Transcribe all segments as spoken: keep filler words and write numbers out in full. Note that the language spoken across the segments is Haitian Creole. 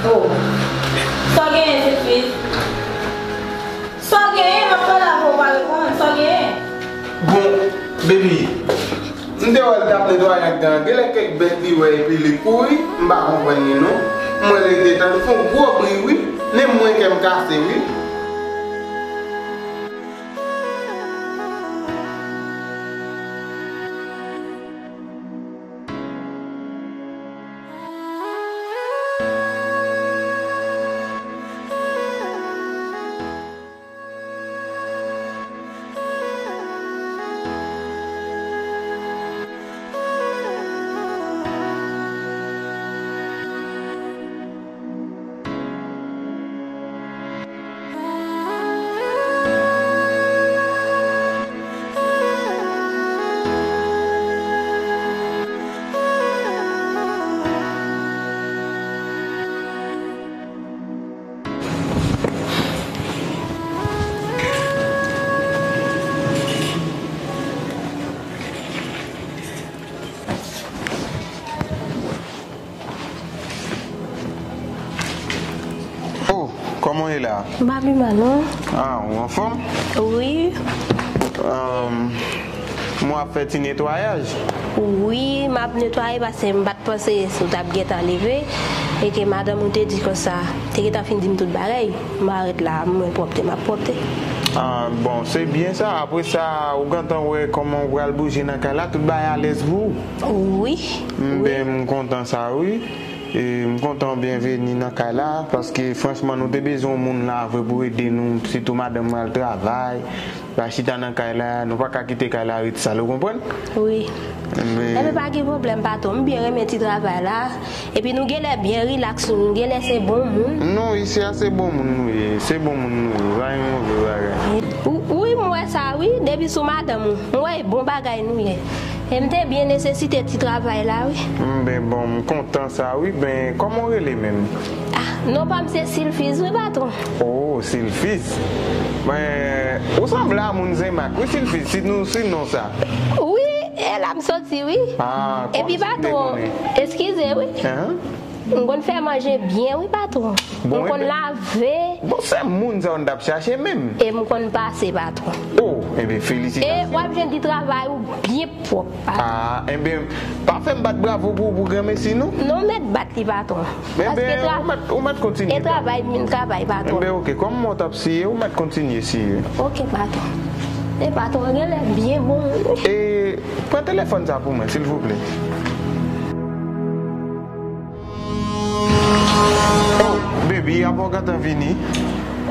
Oh. Sa w genyen, Silfiz? Sa w genyen? M ap pale avè w, ou pa reponn. Sa w genyen? Bon, baby, m te wè l t ap netwaye anndan. Genlè kèk bèt li wè epi li kouri. M pa konprann li non. M wè li te tann fè yon gwo bri wi. Menm mwen kè m kase wi. Oh, kòman w ye la? M pa pi mal non. Ah, ou anfòm? Wi. Ahn, mwen ap fè ti netwayaj. Wi, m ap netwaye paske m pa t panse si w t ap gentan leve e ke madanm ou te di konsa, te gentan fin di m tout bagay. M arèt la, mwen pwòpte, m ap pwòpte. Ah, bon, se byen sa. Apre sa, ou gentan wè kòman ou pral bouje nan kay la, tout bagay alèz pou ou. Wi. M, wi. Ben, m kontan sa, wi. E m kontan w byenveni nan kay la, paske franchman, nou te bezwen yon moun la vre pou ede nou, sitou madanm mwen al travay. Pa chita nan kay la, nou pa ka kite kay la ret sal, ou konprann? Wi. Men enben, pa gen pwoblèm, patwon. M byen renmen ti travay la. Epi nou genlè byen rilaks, nou genlè se bon moun. Non, isi a se bon moun nou ye. Se bon moun nou ye. Pa gen move bagay. Wi, m wè sa, wi. Depi sou madanm ou, m wè e bon bagay nou ye. E m te byen nesesite ti travay la, wi. M, ben, bon, m kontan sa, wi. Ben, kòman w rele menm? Ah, non pa m se Silfiz, wi, patwon. Oh, Silfiz. Men, ou sanble a moun Senmak, wi, Silfiz, si nou, si non sa. Wi, e la m soti, wi. Ah, epi, patwon, eskize, wi. Ahan. M konn fè manje byen, wi, patwon. M konn lave. Bon, se moun sa w n t ap chache menm. E m konn pase, patwon. Oh, enben, felisitasyon. E w ap jwenn ti travay ou byen pwòp, patwon. Ah, enben, pa fè m bat bravo pou ou pou granmesi, non? Non, m mèt bat li, patwon. Enben, ou mèt, ou mèt kontinye. E travay, m vin travay, patwon. Enben, oke, kòm w t ap siye, ou mèt kontinye siye. Oke, patwon. E patwon, genlè byen bon. E, pran telefòn sa pou mwen, silvouplè. Oh, baby, apa w gentan vini?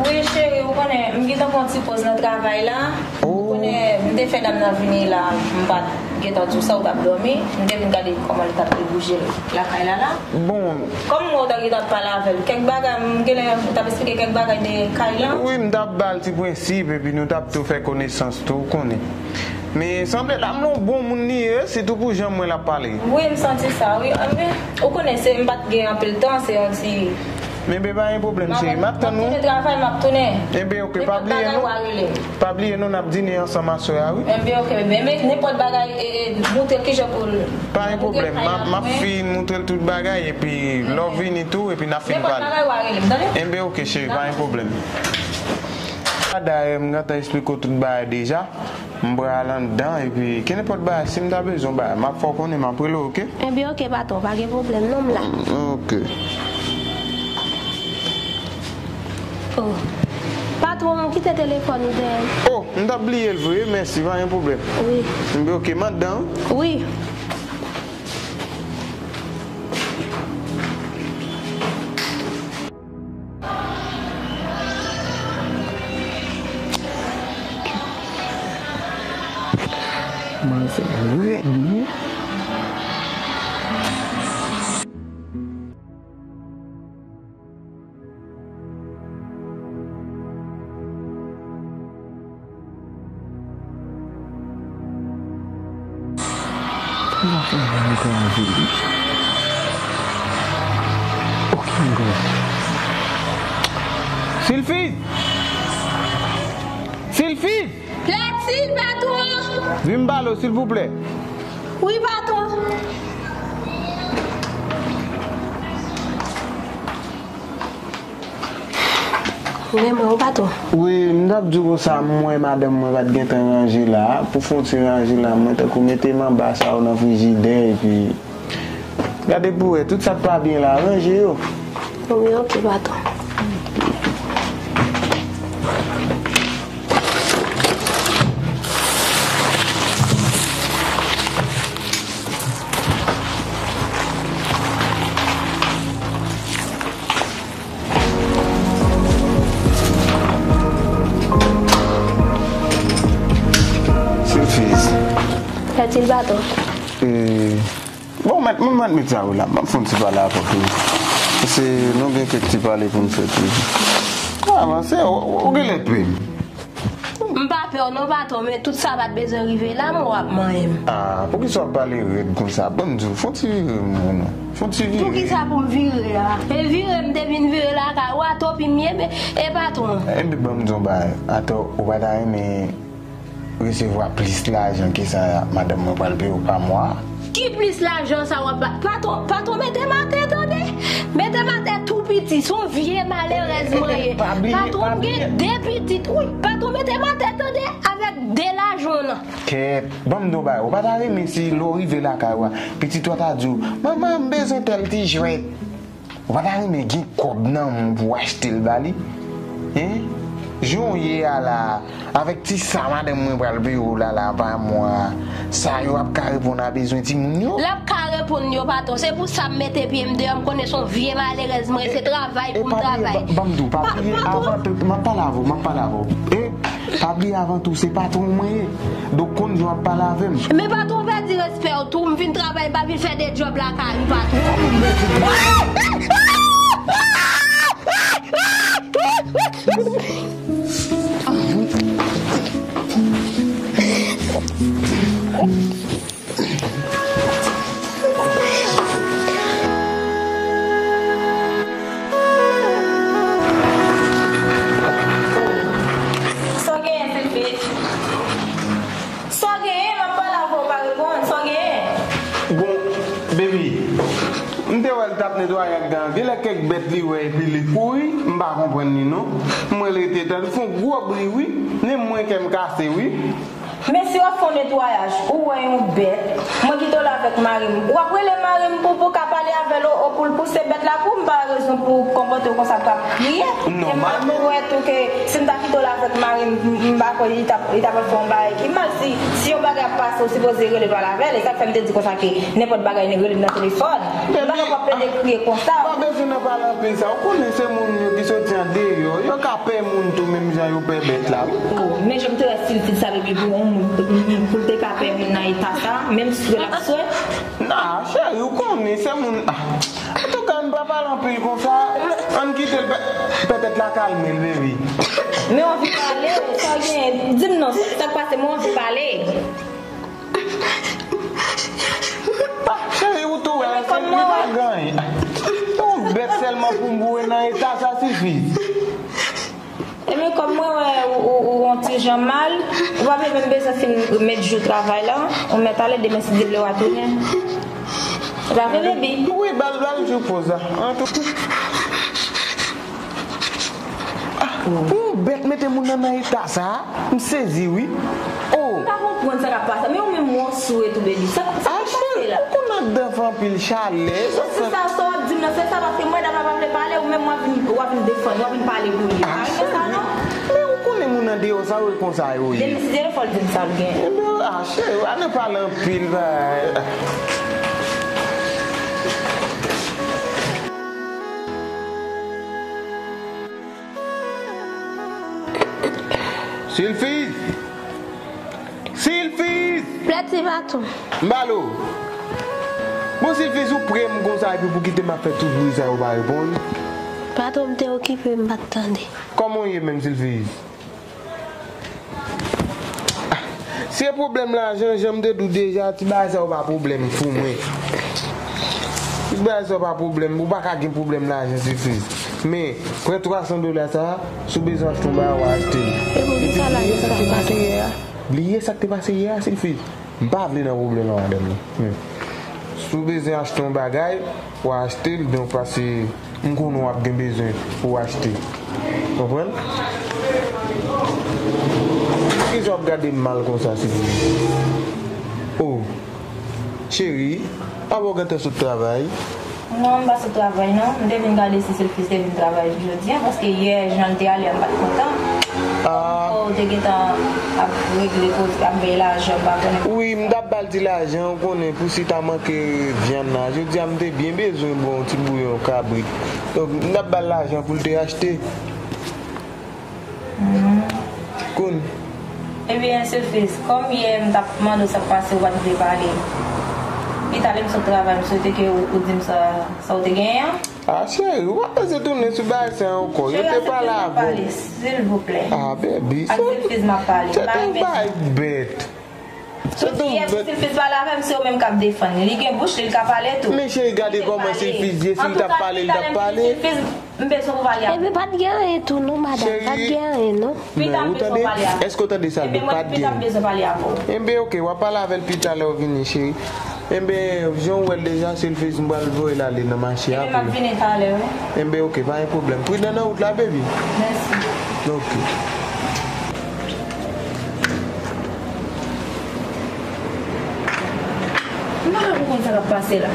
Wi, cheri, ou konnen, m gentan pran ti poz nan travay la. Oh. Ou konnen, m te fè dam nan vini la, m pa t gentan di w sa, ou t ap dòmi. M te vin gade kòman li t ap debouje lakay la, la. Bon. Kòm m wè w t ap gentan pale avè l, kèk bagay, m genlè, ou t ap esplike kèk bagay de kay la. Wi, m t ap ba l ti prensip, epi nou t ap tou fè konesans tou, ou konnen. Men sanble dam nan yon bon moun li ye, sitou pou jan m wè l ap pale. Wi, m santi sa, wi. Anben, ou konnen, se, m pa t gen anpil tan, se yon ti. Men, ben, pa gen pwoblèm, cheri. M ap tann ou. M ap tounen travay, m ap tounen. Enben, oke, pa bliye non. Nenpòt bagay, w a rele m. Pa bliye non, n ap dine ansanm aswè a, wi. Enben, oke, bebe. Men, nenpòt bagay, e, e, moutre l kijan pou l. Pa gen pwoblèm. M ap, m ap fin moutre l tout bagay, epi lè w vini tou, epi n ap fin pale. Nenpòt bagay, w a rele m, tande? Enben, oke, cheri, pa gen pwoblèm. Dayè, m gentan esplike w tout bagay deja. M pral anndan, epi kenenpòt bagay, si m ta bezwen yon bagay, m ap fè w konnen, m ap rele w, oke? Enben, oke, patwon, pa gen pwoblèm, non, m la. Oke. Oh. Patwon, m kite telefòn ou dèyè. Oh, m t ap bliye l vre, mèsi, pa gen pwoblèm. Wi. Enben, oke, m anndan. Wi. Manzè rèd, wi. Sa fè mwen kraze li. Ok, m gwo. Silfiz! Silfiz! Latil, patwon! Vin m pale w, silvouplè. Wi, patwon. Ou renmen w, patwon? Wi, m t ap di w konsa, m wè madanm mwen pa t gentan ranje la. Pou fè yon ti ranje la, mwen tankou mete manba sa yo nan frijidè, epi gade pou wè, tout sa k pa byen la, ranje yo. Bon, men oke, patwon. Silfiz. Fatil, patwon. E, bon, mèt, mwen mèt met sa yo la. M ap fè yon ti pale avè w tou. Paske nou gen kèk ti pale pou n fè tou. Avanse, ou, ou gen lè pè m. M pa pè w non, patwon, men tout sa pa t bezwen rive la, men w ap manyen m. Ah, poukisa w ap pale rèd konsa? Ban m di w, fè yon ti vire, non. Fè yon ti vire. Poukisa pou m vire a? E vire m te vin vire lakay ou a, tanpri m ye, men, e patwon. Enben, ban m di w yon bagay. Atò, ou pa ta renmen resevwa plis lajan ke sa madanm mwen pral peye w pa mwa a? Ki plis lajan sa w ap ba-, patwon, patwon, mete m atè, tande? Mete m atè tou piti, se yon vye malerèz mwen ye. Pa bliye, patwon, pa m gen bliye. De pitit, wi. Patwon, mete m atè, tande? Avèk de lajan w nan. Kèt, ban m di w bagay, ou pa ta renmen si lè w rive lakay ou a, pitit ou a ta di w, "Manman, m bezwen tèl ti jwèt." Ou pa ta renmen gen kòb nan men w pou w achte l ba li? Hein? Jan w ye a la, avèk ti sa madanm mwen pral peye w la, la, pa mwa, sa yo ap ka reponn a bezwen timoun yo? L ap ka reponn yo, patwon. Se pou sa m mete pye m deyò, m konnen se yon vye malerèz mwen ye, se travay pou m travay. E, e pa bliye, ba-, ban m di w, pa bliye, patwon, avan tout, m ap pale avè w, m ap pale avè w. E, pa bliye avan tou, se patwon mwen ye. Donk, konn jan w ap pale avè m. Men patwon, pèdi respè w tou. M vin travay, m pa vin fè de djòb lakay ou, patwon. Sa w genyen, Silfiz? Sa w genyen? M ap pale avè w, w pa reponn. Sa w genyen? Bon, baby, m te wè l t ap netwaye ak dan. Genlè kèk bèt li wè epi li kouri, m pa konprann li non. M rele te tande fè yon gwo bri wi. Menm mwen kè m kase wi. Men si w ap fè yon netwayaj, ou wè yon bèt, mwen kite w la avèk mari m. W ap rele mari m pou, pou ka pale avè l, o, pou l pouse bèt la pou m, pa rezon pou w konpòte w konsa, pou w ap kriye. E m ap wè tou ke si m ta kite w la avèk mari m, m, m pa kwè li t ap, li t ap fè yon bagay ki mal. Si, si yon bagay ap pase, w sipoze rele pale avè l. E sa k fè m te di konsa ke nenpòt bagay, rele m nan telefòn. M pa ka ap plede kriye konsa. Pa bezwen nan pale anpil sa. Ou konnen se moun yo ki soti andeyò, yo ka pè moun tou menm jan yo pè bèt la wi. Oh, men jan m te wè Silfiz sa, baby, pou yon moun, pou l te ka pè moun nan eta sa, menm si l ap swe. Nan, cheri, ou konnen se moun, ah. Antouka, ann pa pale anpil konsa, ann kite l pè-, pètèt la kalme l, baby. Men w anvi pale, sa w genyen? Di m non, sa k pase, men w anvi pale. Ah, cheri, ou tou wè, se li pa gen anyen. Yon bèt sèlman pou m boure nan eta sa, Silfiz. Ebyen, kòm mwen wè ou, ou, ou yon ti jan mal, ou pa menm bezwen fin met jou travay la, ou mèt ale, demen si Dye vle w a tounen. Ou pa vle, baby? Wi, ba l, ba l jou poz la. Antouka. Ah, pou yon bèt mete moun nan nan eta sa, m sezi wi. Oh. M pa konprann sa k ap pase. Men ou menm ou sou e tou, baby. Sa, sa k ap pase la? Ou konn anndan fè anpil chalè. Se sa, sa w ap di m nan, se sa, paske m wè dam la pa vle pale, ou menm w ap vin, w ap vin defann, w ap vin pale pou li. Ah, pa renmen sa non. Men ou konnen moun andeyò sa yo e konsa yo ye. Demen si Dye vle fò l di m sa l gen. Ebyen, ah, cheri, ann pale anpil, bay. Silfiz! Silfiz! Plèti, patwon. M pale w. Bon, Silfiz, ou pre m konsa epi pou kite m ap fè tout bri sa yo pa reponn? Patwon, m te okipe, m pa t tande. Kòman w ye menm, Silfiz? Ah, se pwoblèm lajan, jan m te di w deja, ti bagay sa yo pa pwoblèm pou mwen. Ti bagay sa yo pa pwoblèm, ou pa ka gen pwoblèm lajan, Silfiz. Men, pran twa san dola sa, si w bezwen achte yon bagay, w a achte l. Epi bliye sa k te pase yè a. Bliye sa k te pase yè a, Silfiz. M pa vle nan pwoblèm nan, madanm nan. Men, si w bezwen achte yon bagay, w a achte l, donk, paske M konnen w ap gen bezwen pou w achte. Konprann? Poukisa w ap gade m mal konsa, Silvi? O, cheri, apa w gentan sot travay? Non, m pa sot travay, non. M te vin gade si Silfiz te vin travay jodi a, paske yè, jan l te ale a, m pa t kontan. Ah. Ou te gentan ap regle koze, ap bay lajan, m pa konnen. Wi, m t ap ba l ti lajan, ou konnen, pou si ta manke vyann la. Jodi a, m te byen bezwen bon ti bouyon kabrit. Donk, m t ap ba l lajan pou l te achte. Hmm. Kounye. Ebyen, Silfiz, kòm yè m t ap mande w sa k pase, ou pa t vle pale. Pita, lè m sot travay, m swete ke ou, ou di m sa, sa ou te genyen an. Ah, cheri, ou pa bezwen tounen sou bagay sa ankò. Yo te pale avè w. Silvouplè. Ah, baby, se te yon bagay bèt. Silfiz pale avè m, se ou menm k ap defann li. Li gen bouch li, li ka pale tou. Men cheri, gade kòman Silfiz ye, si l t ap pale, li t ap pale. M bezwen pou pale avè w. Ebyen, pa t gen anyen tou non, madanm, pa t gen anyen non. Pita m bezwen pale avè w. Èske w tande sa l di? Pa t gen anyen. Ebyen, mwen di pita m bezwen pale avè w. Ebyen, oke, w a pale avè l pita lè w vini, cheri. Enben, jan w wè l deja, Silfiz, m pral voye l ale nan mache a pou li. Enben, m ap vini talè, wi. Enben, oke, pa gen pwoblèm. Pridan nan wout la, baby. Mèsi. Oke. M pa ka konprann sa k ap pase la.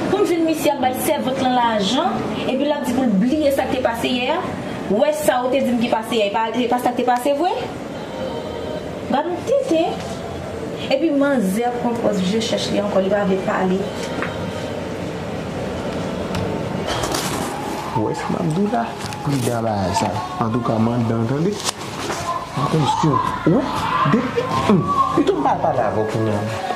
Pou m jwenn misye ap bay sèvant lan lajan, epi l ap di pou l bliye sa k te pase yè a. Wè sa ou te di m ki pase yè, e pa, e pa sa k te pase vre? Gad yon tenten. Epi manzè pran pòz je chèch li ankò, li pa vle pale. Ou wè sa m ap di w la? Pridan bagay sa. Antouka, m anndan, tande. Atansyon. Ou wè? Depi, hmm, pito m pa pale avè w kounye a.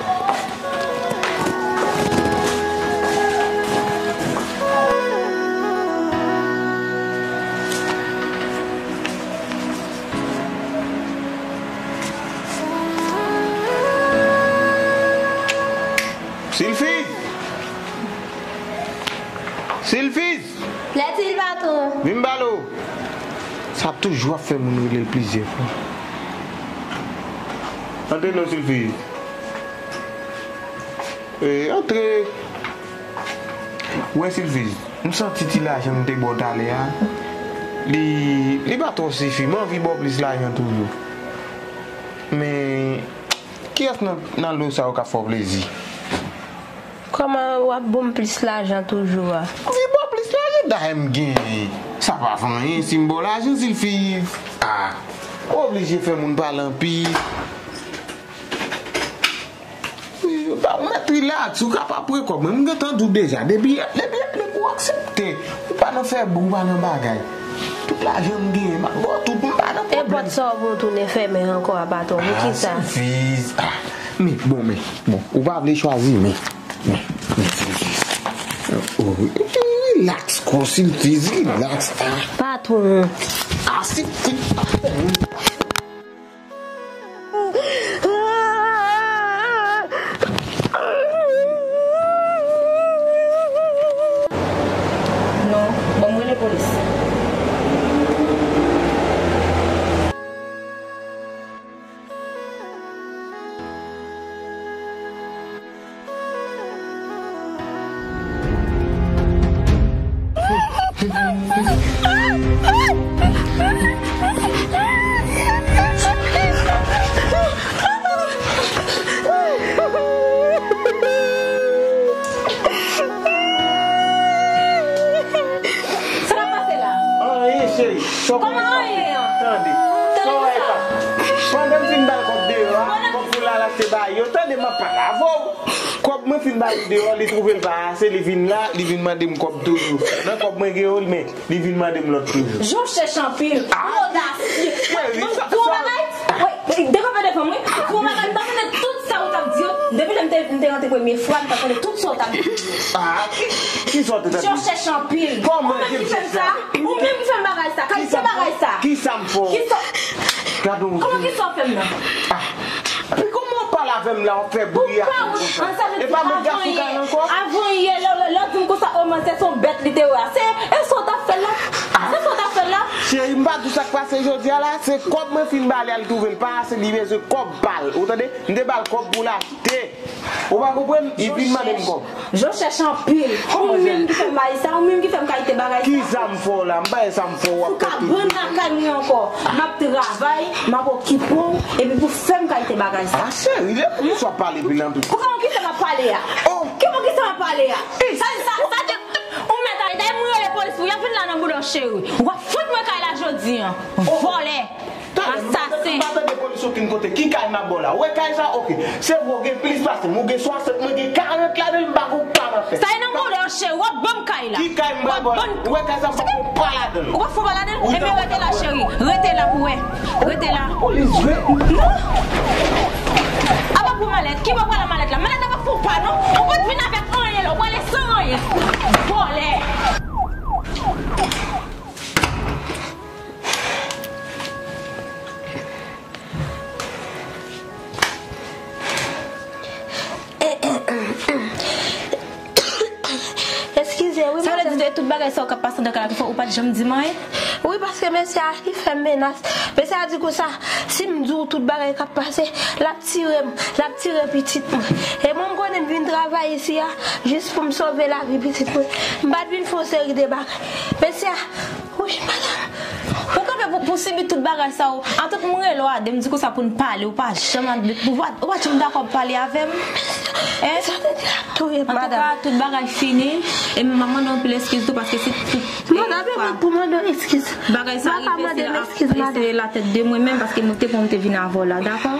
Silfiz! Silfiz! Lètil, patwon. Vin m pale w. Sa toujou ap fè moun rele l plizyè fwa. Antre non, Silfiz. E, antre. Wè, Silfiz, m santi ti lajan m te ba w talè a, li, li pa twò sifi. M anvi ba w plis lajan toujou. Men, kiyès nan, nan lo sa yo k ap fè w plezi? Kòman w ap ban m plis lajan toujou a? M anvi ba w plis lajan, dayè m genyen. Sa pa fè anyen si m ba w lajan, Silfiz. Ah, ou oblije fè moun pale anpil. Ou mèt rilaks, ou ka pa pran kòb mwen. M gentan di w deja, depi, depi, depi w aksepte, ou pa nan fè bri, ou pa nan bagay. Tout lajan m genyen, m ap ba w tout, m pa nan pwoblèm. E pòt sa w pou w tounen fèmen ankò a, patwon, poukisa? Ah, Silfiz. Ah, men, bon, men, bon, ou pa vle chwazi, men, men, men, Silfiz. Oh, rilaks, kò, Silfiz, rilaks. Ah. Patwon. Ah, Silfiz. Non, ban m rele polis. Sa k ap pase la? Anyen, cheri. Kòman anyen an? Tande. Tande sa. Pandan m fin ba l kòb deyò a, kòb pou l al achte bagay yo, tande m ap pale avè w. Kòb mwen fin ba li deyò, li twouve l pa ase, li vin la, li vin mande m kòb toujou. Nan kòb mwen gen yo, men li vin mande m lòt toujou. Jan w chèch anpil, ou odasye. Pou yon bagay, wi, dekanpe devan mwen, pou yon bagay, m t ap tande tout sa ou t ap di yo. Depi lè m te, m te rantre premye fwa, m t ap tande tout sa ou t ap di yo. Ah, ki, ki sa w te tande? Jan w chèch anpil. Kòman ki fè m sa? Ou menm ki fè m bagay sa. Kalite bagay sa. Kisa m fè w? Kisa? Gade yon... Kòman ki sa w fè m nan? Ah. Pi kòman w pale avè m la, w ap fè bri a konsa. E pa mwen k ap sou kay ankò? Avan yè, lè, lè, lè w di m konsa, o manzè se yon bèt li te wè a. Se, e sa w t ap fè l la? Se sa w t ap fè l la? Cheri, m pa di w sa k pase jodi a la, se kòb mwen fin ba li a, li twouve l pa ase, li bezwen kòb pa l. Ou tande? M te ba l kòb pou l achte. Ou pa konprann? Li vin mande m kòb. Jan w chèche anpil. Ou menm ki fè m bay sa, ou menm ki fè m kalite bagay sa. Ki sa m fè w la? M pa gen sa m fè w, w ap fè tout. Ou ka bann lakay mwen ankò. M ap travay, m ap okipe w, epi pou fè m kalite bagay sa. A, cheri, lè poukisa w ap pale pil nan tout? Pou kòman ki sa m ap pale a? Oh! Ki poukisa m ap pale a? Sa, sa, sa te, ou mèt ale, dayè mwen rele polis pou y ap vin la nan bouda w, cheri. W ap fout mwen kay la jodi a. Vòlè! Asasen! M pa tande polis okenn kote. Ki kay m ap ba w la? Ou wè kay sa? Oke. Se vre, w gen plis pase m. Ou gen swasant, mwen gen karant ladan l, m pa gon pa m ap fè. Sa e nan bouda w, cheri. W ap ban m kay la. Ki kay m pral ba w la? Ou wè kay sa, m pa gon pa ladan l. Ou pa fon pa ladan l? Ebyen, rete la, cheri. Rete la pou wè. Rete la. Polis vre. Non! Apa pou malèt? Ki bò pral malèt la? Malèt la pa fon pa, non. Ou pa t vin avèk anyen la. Ou prale san anyen. Vòlè! Eskize, wi, madanm. Sa vle di de tout bagay sa yo k ap pase nan kay la, ki fè ou pa t janm di m anyen? Wi, paske mesye a, li fè m menas. Mesye a di konsa, si m di w tout bagay k ap pase, l ap tire m, l ap tire pitit mwen. E mwen, m konnen m vin travay isi a, jis pou m sove lavi pitit mwen. M pa t vin fè yon seri de bagay. Mesye a, Wi, madanm. Ou kanpe pou, pou sibi tout bagay sa yo. Antant m rele w a de, m di konsa pou n pale, ou pa janm, ou pa, ou pa janm dakò pale avè m. Hein? Sa te di ap touye m, madanm. Antouka, tout bagay fini. E m ap mande w anpil eskiz tou, paske se tout, madanm, e, fwa pou mande w eskiz. Bagay sa rive, se la, se latèt de mwen menm, paske mwen te pran, m te vin avè w la, dakò?